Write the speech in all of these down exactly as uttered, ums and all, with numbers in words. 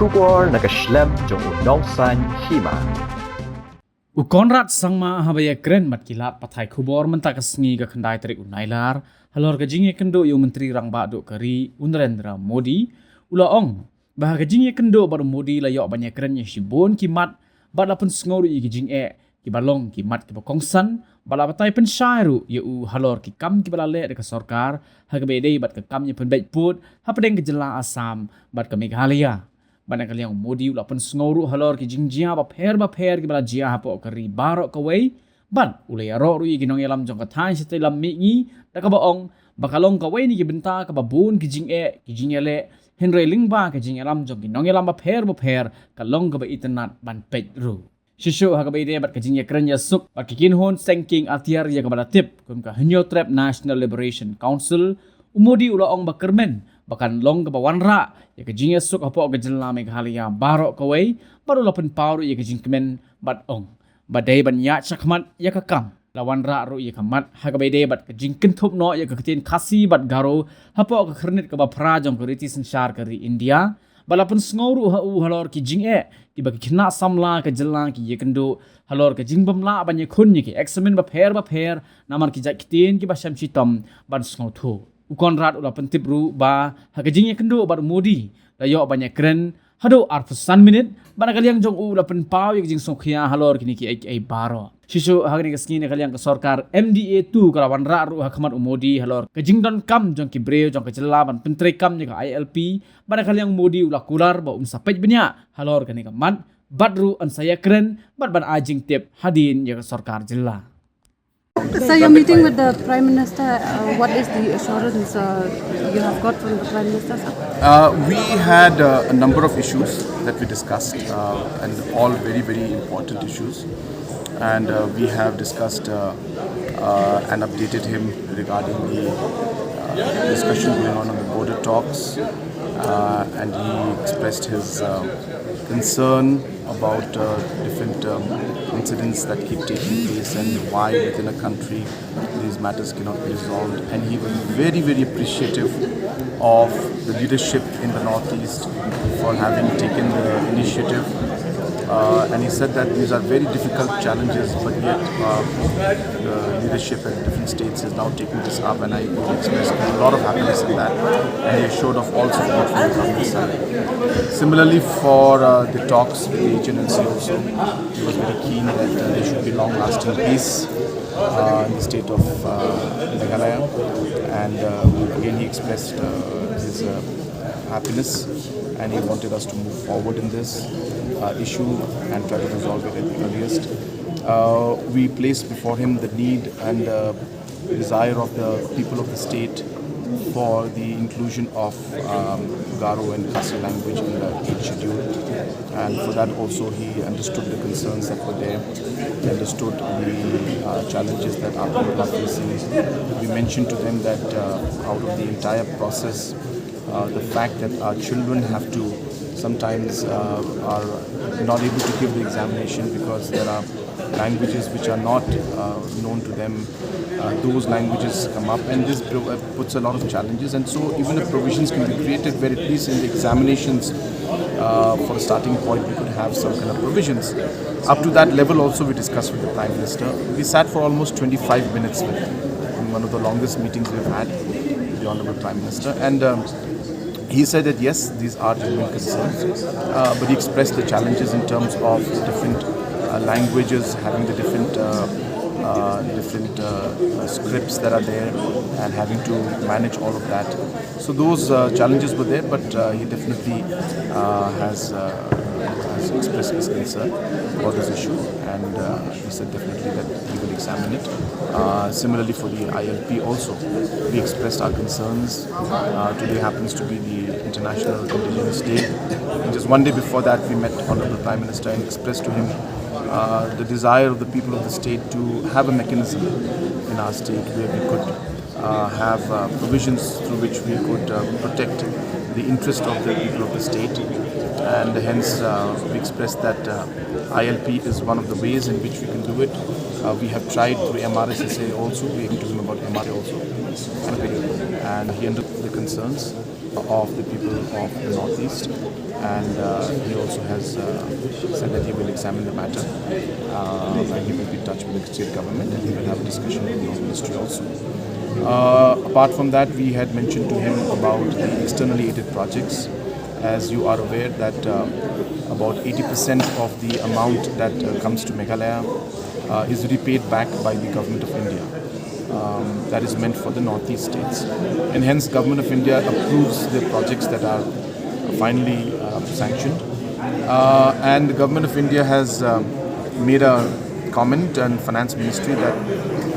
Khubor na ka shlem jong u Nongsaiñ Hima. U Conrad Sangma haba ïakren bad ki lad pathai khubor mynta ka sngi ka khyndai tarik u Nailar halor ka jingïakynduh ïa u Myntri Rangbah Duh ka ri u Narendra Modi, u la ong ba ha ka jingïakynduh bad u Modi la ïoh ban ïakren ïa shibun ki mat bad la pynsngew ruh ïa ki jingeh kiba long ki mat kiba kongsan bad la batai pynshai ruh ïa u halor ki kam kiba la leh da ka sorkar ha kaba ïadei bad ka kam ïa pynbeit pud hapdeng ka jylla Assam bad ka Meghalaya. Bad na ka liang u Modi u la pynsngew ruh halor ki jingjia bapher bapher kiba la jia hapoh ka ri baroh kawei. Bad u la ïaroh ruh ïa ki nongïalam jong ka thaiñ shatei lam mihngi da kaba ong ba ka long kawei na ki bynta kaba bun ki jingeh ki jingïaleh, hynrei lyngba ka jingïalam jong ki nongïalam bapher bapher ka long kaba itynnad ban peit ruh. Shisha ha kaba ïadei bad ka jingïakren ïasuk bad ka kynhun seng kieng atiar ïa kaba la tip kum ka Hynñiewtrep National Liberation Council, u Modi u la ong ba kyrmen ba kan long kaba wanrah ïa ka jingïasuk hapoh ka jylla Meghalaya baroh kawei bad u la pynpaw ruh ïa ka jingkmen bad ong ba dei ban ïaid shakhmat ïa ka kam. La wanrah ruh ïa ka mat ha kaba ïadei bad ka jingkynthup noh ïa ka ktien Khasi bad Garo hapoh ka khyrnit kaba phra jong ka riti synshar ka ri India. Bad la pynsngew ruh ha u halor ki jingeh kiba ki khynnah samla ka jylla ki ïakynduh halor ka jingbymlah ban ïakhun ïa ki eksamin bapher bapher namar ki jait ktien kiba shem shitom ban sngewthuh. U Conrad u la pyntip ruh ba ha ka jingïakynduh bad u Modi la ïoh ban ïakren haduh arphew san minit bad na ka liang jong u la pynpaw ïa ka jingsngewkhia halor kine kiei kiei baroh. Shisha ha kane ka sngi na ka liang ka sorkar M D A two ka la wanrah ruh ha khmat u Modi halor ka jingdonkam jong ki briew jong ka jylla ban pyntreikam ïa ka I L P. Bad na ka liang u Modi u la kular ba un sa peit bniah halor kane ka mat bad ruh un sa ïakren bad ban ai jingtip hadien ïa ka sorkar jylla. So you're meeting with the Prime Minister. Uh, what is the assurance uh, you have got from the Prime Minister, sir? Uh, we had uh, a number of issues that we discussed, uh, and all very, very important issues. And uh, we have discussed uh, uh, and updated him regarding the uh, discussion going on on the border talks, uh, and he expressed his uh, concern about uh, different um, incidents that keep taking place and why within a country these matters cannot be resolved. And he was very, very appreciative of the leadership in the Northeast for having taken the initiative. Uh, and he said that these are very difficult challenges, but yet uh, the leadership at different states is now taking this up, and I would express a lot of happiness in that. And he assured of all support from the government side. Similarly, for uh, the talks with the H N L C also, he was very keen that uh, there should be long-lasting peace uh, in the state of uh, Meghalaya. And uh, again, he expressed uh, his uh, happiness, and he wanted us to move forward in this uh, issue and try to resolve it at the earliest. Uh, we placed before him the need and uh, desire of the people of the state for the inclusion of um, Garo and Khasi language in the eighth schedule. And for that also, he understood the concerns that were there. He understood the uh, challenges that our people are facing. We mentioned to them that uh, out of the entire process, uh, the fact that our children have to sometimes uh, are not able to give the examination because there are languages which are not uh, known to them. Uh, those languages come up, and this pro- uh, puts a lot of challenges. And so, even if provisions can be created where at least in the examinations, uh, for a starting point, we could have some kind of provisions. Up to that level, also, we discussed with the Prime Minister. We sat for almost twenty-five minutes with him, in one of the longest meetings we've had with the Honorable Prime Minister. And um, he said that yes, these are genuine concerns, uh, but he expressed the challenges in terms of the different uh, languages, having the different uh, uh, different uh, uh, scripts that are there, and having to manage all of that. So those uh, challenges were there, but uh, he definitely uh, has, uh, has expressed his concern about this issue, and uh, he said definitely that he will examine it. Uh, similarly, for the I L P also, we expressed our concerns. Uh, today happens to be the International Indigenous Day. And just one day before that, we met Honorable Prime Minister and expressed to him uh, the desire of the people of the state to have a mechanism in our state where we could uh, have uh, provisions through which we could uh, protect the interest of the people of the state. And hence, uh, we expressed that uh, I L P is one of the ways in which we can do it. Uh, we have tried through M R S S A also. We are to him about M R A also. And he understood the concerns. of the people of the Northeast, and uh, he also has uh, said that he will examine the matter uh, and he will be in touch with the state government and he will have a discussion with the ministry also. Uh, apart from that, we had mentioned to him about the externally aided projects. As you are aware that uh, about eighty percent of the amount that uh, comes to Meghalaya uh, is repaid back by the government of India. Um, that is meant for the Northeast states. And hence, Government of India approves the projects that are finally uh, sanctioned. Uh, and the Government of India has um, made a comment and Finance Ministry that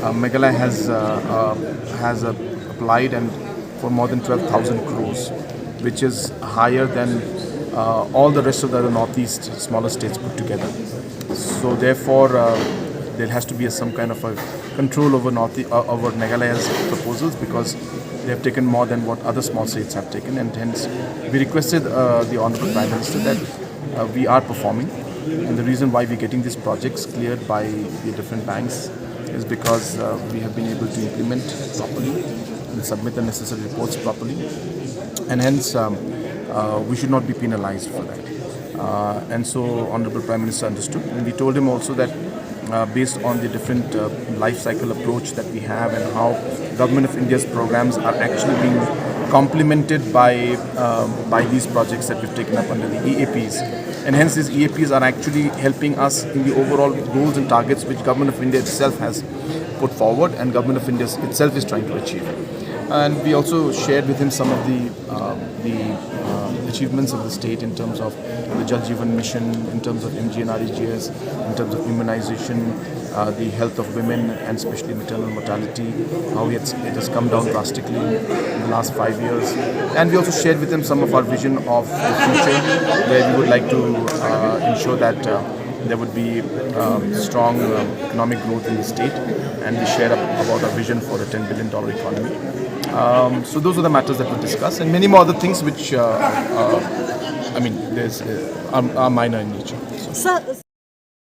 uh, Meghalaya has uh, uh, has uh, applied and for more than twelve thousand crores, which is higher than uh, all the rest of the other Northeast smaller states put together. So therefore, uh, there has to be a, some kind of a control over North uh, over Meghalaya's proposals because they have taken more than what other small states have taken, and hence we requested uh, the Honorable Prime Minister that uh, we are performing, and the reason why we're getting these projects cleared by the different banks is because uh, we have been able to implement properly and submit the necessary reports properly, and hence um, uh, we should not be penalized for that. Uh, and so Honorable Prime Minister understood, and we told him also that uh, based on the different uh, life cycle approach that we have and how Government of India's programs are actually being complemented by uh, by these projects that we've taken up under the E A Ps, and hence these E A Ps are actually helping us in the overall goals and targets which Government of India itself has put forward and Government of India itself is trying to achieve. And we also shared with him some of the uh, the uh, achievements of the state in terms of the Jal Jeevan Mission, in terms of M G N R E G S, in terms of immunization, uh, the health of women and especially maternal mortality, how it's, it has come down drastically in the last five years. And we also shared with him some of our vision of the future, where we would like to uh, ensure that uh, there would be um, strong um, economic growth in the state, and we shared ab- about our vision for a ten billion dollar economy. Um, so those are the matters that we discussed, and many more other things which uh, uh, I mean, there's uh, are, are minor in nature. So, Sir,